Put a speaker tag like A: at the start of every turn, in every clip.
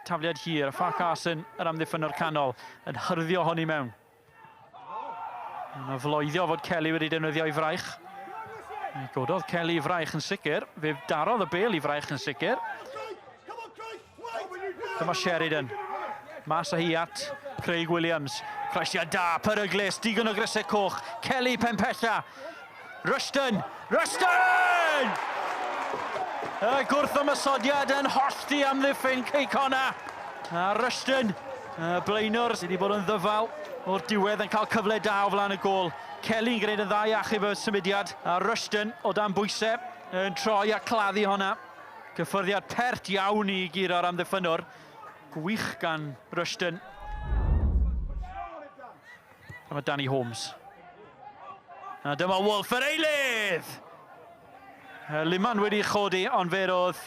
A: Tafliad hir, a Farquharson, yr amddiffynwr canol, yn hyrddio hon i mewn. Yna floeddio fod Kelly wedi defnyddio ei fraich. Fe gododd Kelly i fraich yn sicr. Fe darodd y bel i fraich yn sicr. Dyma Sheridan. Mas â hi at Craig Williams. Croesiad da, peryglus, digon o grysau coch. Kelly pen pella. Rushton! Rushton! Y gwrth ymosodiad yn hollti amddiffyn Cei Connah. A Rushton, y blaenwr sydd wedi bod yn ddyfal o'r diwedd yn cael cyfle da o flaen y gôl. Kelly'n gwneud yn dda i achub y symudiad. A Rushton o dan bwysau yn troi a claddu honna. Cyffyrddiad pert iawn i guro'r amddiffynnwr. Gwych gan Rushton. Dyma Danny Holmes. A dyma Wolf yr eilydd! Liman wedi chodi, ond fe roedd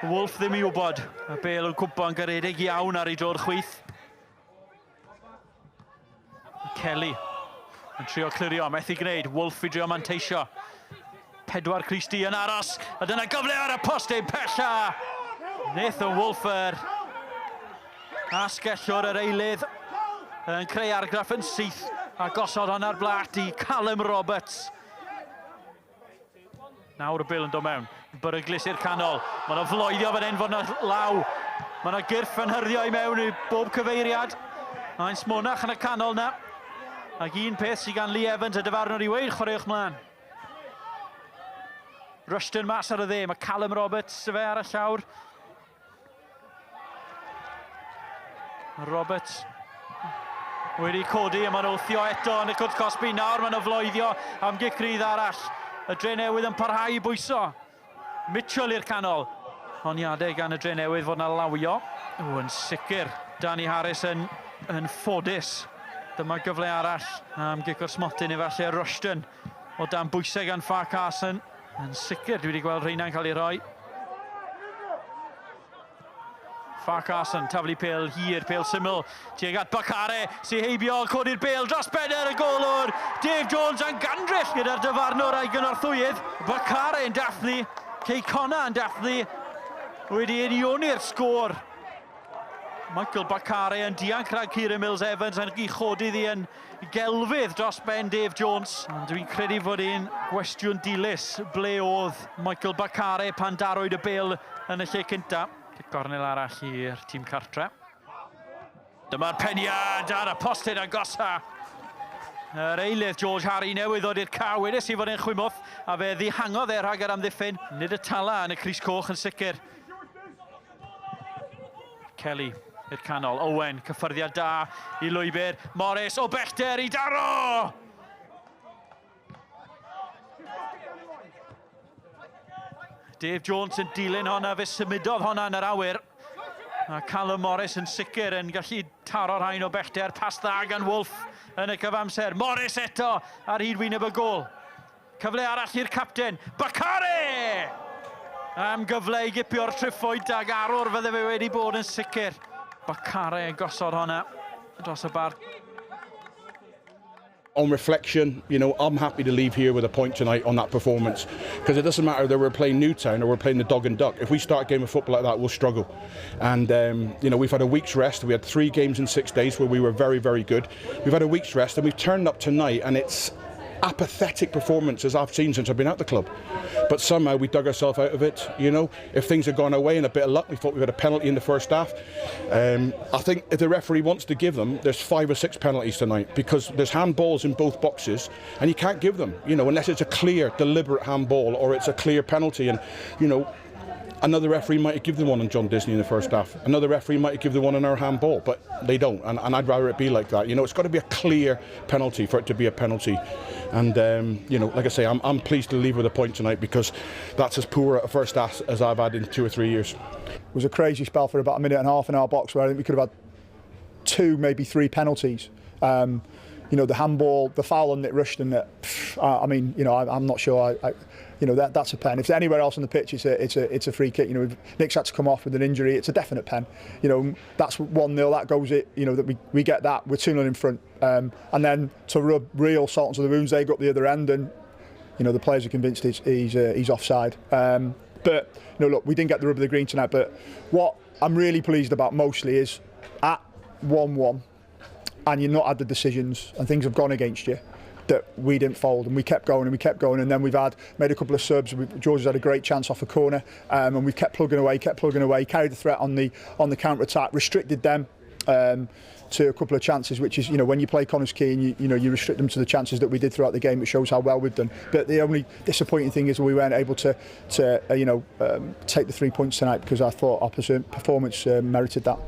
A: Wolf ddim i wybod. Y bel yn cwmpo yn garedig iawn ar ei dro'r chwith. Kelly yn trio clirio, methu gwneud. Wolf i drio manteisio. Pedwar Christie yn aros, a dyna gyfle ar y post ei pella! Nathan Wolf yr asgellwr yr eilydd yn creu argraff yn syth a gosod hon ar blat i Callum Roberts. Nawr y bil yn dod mewn. Beryglus i'r canol. Mae yna floeddio fan hyn fod yna law. Mae yna gyrff yn hyrddio i mewn i bob cyfeiriad. Mae'n smonach yn y canol na. Ac un peth sydd gan Lee Evans y dyfarnwr i weud, chwaraewch mlaen. Rushton mas ar y dde, mae Callum Roberts fe ar y llawr. Roberts wedi codi a mae'n wthio eto yn y cwrt cosbi. Nawr mae'n floeddio am gic rydd arall. Y Dre Newydd yn parhau i bwyso. Mitchell i'r canol. Honiadau gan y Dre Newydd fod yna lawio. O, yn sicr. Danny Harris yn, yn ffodus. Dyma gyfle arall am gic o'r smotyn efallai Rushton o dan bwysau gan Farquharson. Yn sicr, dwi wedi gweld rheina'n cael ei rhoi. Farquharson, taflu pêl hir, pêl syml, tuag at Bakare, sy'n heibio, codi'r bêl dros ben y golwr. Dave Jones yn gandryll gyda'r dyfarnwr a'i gynorthwyydd. Bakare yn dathlu, Cei Connah yn dathlu, wedi unioni'r sgôr. Michael Bakare yn dianc rhag Kieran Mills-Evans yn ei chodi ddi yn gelfydd dros ben Dave Jones. Ond dwi'n credu fod un gwestiwn dilys ble oedd Michael Bakare pan darwyd y bêl yn y lle cynta. Gornel arall i'r tîm cartre. Dyma'r peniad ar y postyn agosa. Yr eilydd George Harry newydd ddod i'r caw, wedes i fod e'n chwimwth, a fe ddihangodd e rhag yr amddiffyn. Nid y tala yn y crys coch yn sicr. Kelly i'r canol, Owen, cyffyrddiad da i lwybr, Morris o bellter i daro! Dave Jones yn dilyn honna, fe symudodd honna yn yr awyr. A Callum Morris yn sicr yn gallu taro'r rhain o bellter. Pas dda gan Wolf yn y cyfamser. Morris eto ar hyd wyneb y gôl. Cyfle arall i'r capten, Bakare! Am gyfle i gipio'r triphwynt ag arwr fydde fe wedi bod yn sicr. Bakare yn gosod honna dros y bar.
B: On reflection, you know, I'm happy to leave here with a point tonight on that performance, because it doesn't matter whether we're playing Newtown or we're playing the Dog and Duck. If we start a game of football like that, we'll struggle. And, you know, we've had a week's rest. We had 3 games in 6 days where we were very, very good. We've had a week's rest and we've turned up tonight and it's apathetic performance as I've seen since I've been at the club. But somehow we dug ourselves out of it, you know. If things had gone away and a bit of luck, we thought we had a penalty in the first half. I think if the referee wants to give them, there's 5 or 6 penalties tonight, because there's handballs in both boxes and you can't give them, you know, unless it's a clear, deliberate handball or it's a clear penalty. And, you know, another referee might have given the one on John Disney in the first half. Another referee might have given the one on our handball, but they don't, and I'd rather it be like that. You know, it's got to be a clear penalty for it to be a penalty. And, you know, like I say, I'm pleased to leave with a point tonight, because that's as poor a first half as I've had in 2 or 3 years.
C: It was a crazy spell for about a minute and a half in our box where I think we could have had 2, maybe 3 penalties. You know, the handball, the foul on Nick Rushton, that, I mean, you know, I'm not sure. You know, that's a pen. If anywhere else on the pitch, it's a free kick. You know, if Nick's had to come off with an injury, it's a definite pen. You know, that's 1-0. That goes it. You know, that we get that. We're 2-0 in front, and then to rub real salt into the wounds, they go up the other end, and you know the players are convinced he's offside. But you know, look, we didn't get the rub of the green tonight. But what I'm really pleased about mostly is at 1-1, and you've not had the decisions and things have gone against you, that we didn't fold and we kept going and we kept going, and then we've had made a couple of subs. George has had a great chance off a corner, and we've kept plugging away, kept plugging away, carried the threat on the counter attack, restricted them to a couple of chances, which is, when you play Connah's Quay and you restrict them to the chances that we did throughout the game, it shows how well we've done. But the only disappointing thing is we weren't able to take the 3 points tonight, because I thought our performance merited that.